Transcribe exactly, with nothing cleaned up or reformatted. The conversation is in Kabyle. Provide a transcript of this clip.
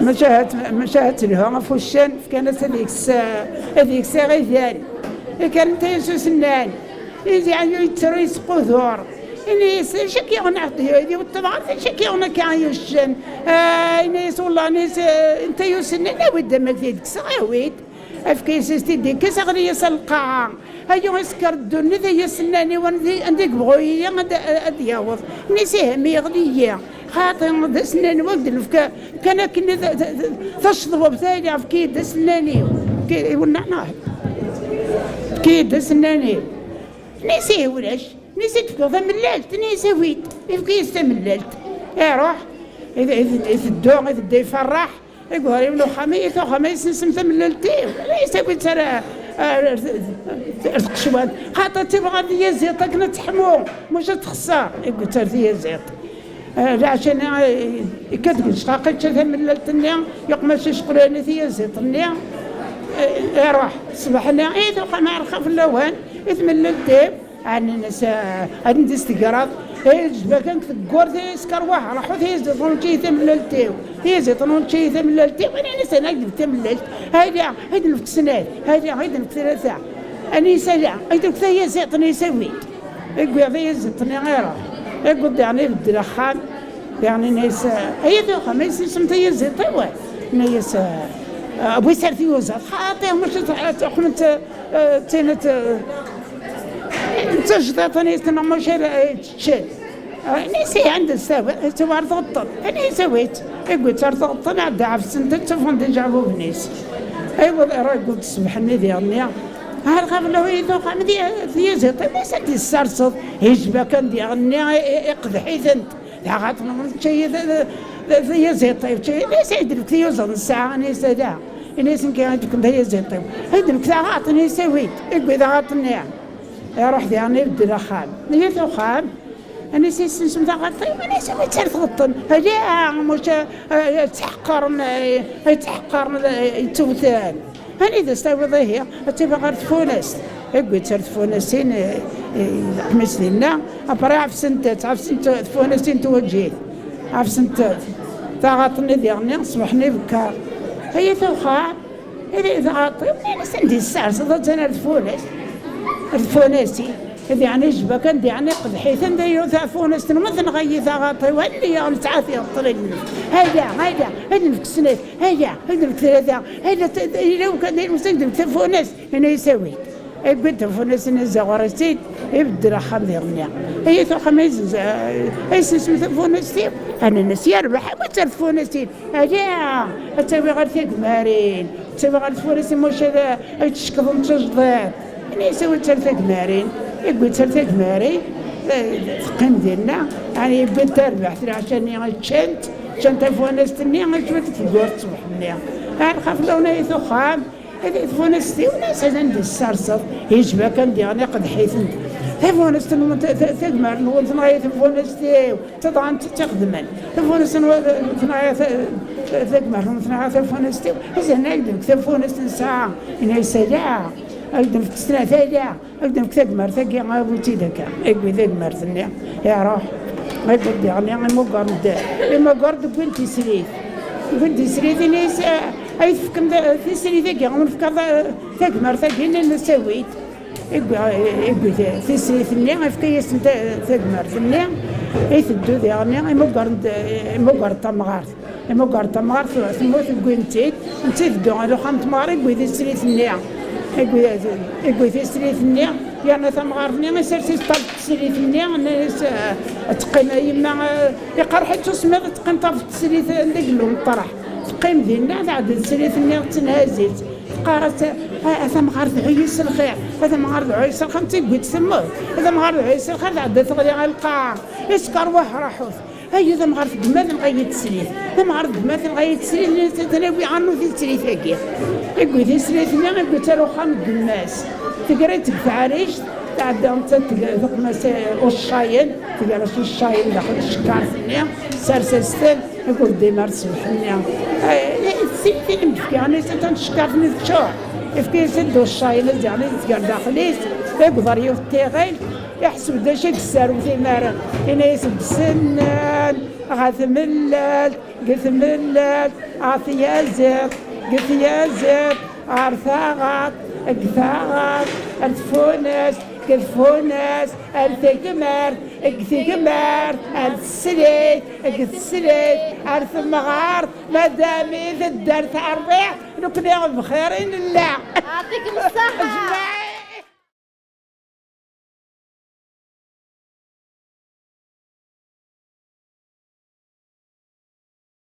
Maca ahat, maca ahat telha ɣef wuccen, fkan-as ad yeks, ad yeks iɣidan. Ikren tayas usennan. Izi ɛyu yettru yesqudur. Ini-as, "Acu akka yuɣen Ɛebd Yudi, wettem ɣer acu akka yuɣen akka ay uccen?" Ah, ini-as, "Wellah," ini-as, "eh, nta yusen-nni, awi-d amek t-id-kkseɣ, awi-d." Efk-as-t-id-ikkes, aɣli-as ar lqaɛa. Ayu isker ddunit, ay asennan-iw, anda, anda i yebɣu yili ad, ad yaweḍ. Ini-as, "Ihi mi yeɣli-yi, xaṭi d asennan-iw, ad d-nefk kan akken d, d, d, taceḍwabt ay, efk-iyi-d asennan-iw." Efk-, iwenneɛ neɣ? "Efk-iyi-d asennan-iw." Ini-as, "Ihi ulac." Ini-as, "I d-tefkeḍ tamellalt?" Ini-as, "Awi-d." Efk-iyi-d tamellalt. Iruḥ, i, i, iteddu, iteddu iferreḥ. Iger yiwen uxxam, i tuxxam, ay sensem tamellalt-iw. Ini-as, "Awi-tt ar, ar, ar, ar tqecwalt. Xaṭi, ad tt-ibeɣ ar tyaziḍt akken ad teḥmu, maca ad texṣer." Iwwi-tt ar tyaziḍt. Ah, leɛca-nni, eh, ikka deg lecqaq, ičča tamellalt-nni, yeqmec iceqlan i tyaziḍt-nni, eh, iruḥ. Ṣṣbeḥ-nni, i tuxxam, ɛerqa fell-awen, i tmellalt-iw. Ɛni-, nnan-as, ah, ad n-d-istegraḍ, eh, jba kan teggurt, eh, isker wah, raḥu tyaziḍt n učči tamellalt-iw. Tyaziḍt n učči tamellalt-iw, ini-as, "Ad d-nefk tamellalt." Aya, ad d-nefk snat. Aya, ad d-nefk tlata. Ini-as, "Ala, ad d-nefk tayaziḍt." Ini-as, "Awi-d." Iwwi tayaziḍt-nni, iruḥ. Iwwi-d diɣen ibeddel axxam. Diɣen ini-as, "Ay at uxxam, ay sisem tayaziḍt-iw." Ini-as, "Ah, awi-tt ar tyuzaḍ." Xaṭi, maca ad, ad tuxxam d, eh, d tin, eh, d tajdiṭ, ini-as, "Neɣ maca ara teččen." Ah, ini-as, "Ihi anda s-tawiḍ?" "Ad tt-awi ar tɣeṭṭen." Ini-as, "Awi-tt." Iwwi-tt ar tɣeṭṭen, iɛedda ɛefsen-tt, ttafun d ijeɛbuben-is. Ayweḍ, iruḥ iwwi-d ṣṣbeḥ-nni diɣen-nni. Ɛerqa fell-awen, ay at uxxam, di, di tyaziḍt-iw, awi-tt ad d-tessarseḍ. Ijba kan diɣen-nni, i, i, iqdeḥ-itent. Daɣaṭ, nečča-yi d, d, d, d tyaziḍt-iw, čča-yi, d acu ay d-nefk tiyuzaḍ n ssaɛa, ini-as, "Ala." Ini-as, "Nekk ay d-nefken tayaziḍt-iw." "Ay d-nefk taɣaṭ?" Ini-as, "Awi-d." Iwwi taɣaṭ-nni. Iruḥ diɣen ibeddel axxam. Ihi tuxxam. Ini-as, "Ay sensem taɣaṭ-iw?" Ini-as, "Awi-tt ar tɣeṭṭen." "Ala, maca, eh, ttḥeqqaren, eh, ttḥeqqaren, eh, ittewten." "Anida s-tawiḍ ihi?" "Ad tt-awiɣ ɣer tfunast." Iwwi-tt ar tfunast-in, eh, eh, yeqmi-tt dinna. Après ɛefsent-tt, ɛefsent tfunast-in n twaǧǧit. Ɛefsent taɣaṭ-nni diɣen-nni, ṣṣbeḥ-nni ibekkeṛ. "Ay at uxxam, ay taɣaṭ-iw, ini-as anda i tt-tesserseḍ, attan ar tfunast." Ar tfunast-in. Diɣen ijba kan, diɣen iqdeḥ-iten, d ayu tafunast-nwen tenɣa-yi taɣaṭ-iw, alli-yaɣ nesɛa tiɣeṭṭen i d-nefk. Aya, aya, ad nefk snat, aya, ad nefk tlata, aya, t-, t-, yella ukan d ayen usan d-nefk tafunast. Ini-as, "Awi-d." Iwwi-d tafunast-nni, iẓẓa ɣur-s-tt-id, ibeddel axxam diɣen-nni. "Ay at uxxam, ay s-, ay sensem tafunast-iw?" Nnan-as, "Yerbeḥ, awi-tt ar tfunast-in." "Ala, ad tt-awiɣ ɣer tagmarin, ad tt-awiɣ ɣer tfunast-in, maca ad, ad tcekkḍen d tajdiṭ." Ini-as, "Awi-tt ar tagmarin." Iwwi-tt ar tagmarin, eh, teqqim dinna, ɛni iwwi-d tarbaɛt, leɛca-nni ččant, ččant tafunast-nni, acu ad tgurt ṣṣbeḥ-nni. Ɛerqa fell-awen, ay at uxxam, ad tfunast-iw, ini-as, "Anda i tt-tesserseḍ?" Ijba kan diɣen iqdeḥ-iten. "Tafunast-nwen, ta-, ta-, tagmar-nwen tenɣa-yi tafunast-iw." Ttadɣan tt-, tt-ixedmen. Tafunast-nwen, tenɣa-yi ta-, ta-, tagmar-nwen tenɣa tafunast-iw. "Azan, ad d-nefk tafunast n ssaɛa." Ini-as, "Ala, ad d-nefk snat, ala, ad d-nefk tagmart-agi, awi-tt-id akka." Iwwi tagmart-nni, iruḥ. Iwwi-d diɣen, imugger-d, imugger-d, wwin tisrit. Wwin tisrit, ini-as, "Ah, ay tefkem ta-, tisrit-agi, awen-fkeɣ ta-, tagmart-agi?" Nnan-as, "Awi-d." Iwwi, iwwi tisrit-nni, ifka-yasen ta-, tagmart-nni, iteddu diɣen, imugger-d, imugger-d tamɣart. Imugger-d tamɣart, temmut, wwin-tt-id, netta iteddu ɣer uxxam n temɣart, iwwi tisrit-nni. Iwwi, iwwi tisrit-nni, yerna tamɣart-nni, isers-itt ṭṭerf tesrit-nni, nnan-as, eh, ad teqqim, a yemma, eh, iqerḥ-itt usemmiḍ, ad teqqim ṭṭerf tesrit anda yella umeṭreḥ. Teqqim dinna, tɛedda tesrit-nni, tettenhaz-itt. Teqqar-as, "A, a tamɣart, ɛuy-iyi s lxir. A tamɣart, ɛuy-iyi s lxir." Netta yewwi-tt temmut. "A tamɣart, ɛuy-iyi s lxir." Tɛedda teɣli ɣer lqaɛa. Isker wah raḥut. "Ay, a tamɣart, gma tenɣa-yi teslit. Tamɣart, gma tenɣa-yi teslit, netta tanawi ɣer nut i teslit-agi." Yewwi tislit-nni, yewwi-tt ar uxxam n gma-s. Tegra-tt deg teɛrict, tɛedda nettat teg-, teqqem-as, eh, uccayen, tger-as uccayen daxel tcekkart-nni, tsers-as-ten. Akked dimar ṣṣbeḥ-nni, eh, eh, tessit-in i m-d-fkiɣ, nnan-as atan tcekkart-nni teččur. Ifka-yas-d uccayen, ad yeɣli tger daxel-is, d agḍar yiwet tiɣilt, Iḥseb d acu i yesserwet imaren, ini-as deg Sennan, ɣer Tmellalt, deg Tmellalt, ɣer Tyaziḍt, deg Tyaziḍt, ɣer Taɣaṭ, deg Taɣaṭ, ar Tfunast, deg Tfunast, ar Tegmert, deg Tegmert, ar Teslit, deg Teslit, ar Temɣart, madam i tedder terwiḥt, nekkni bxir i nella. Yeɛṭikem ṣṣeḥḥa.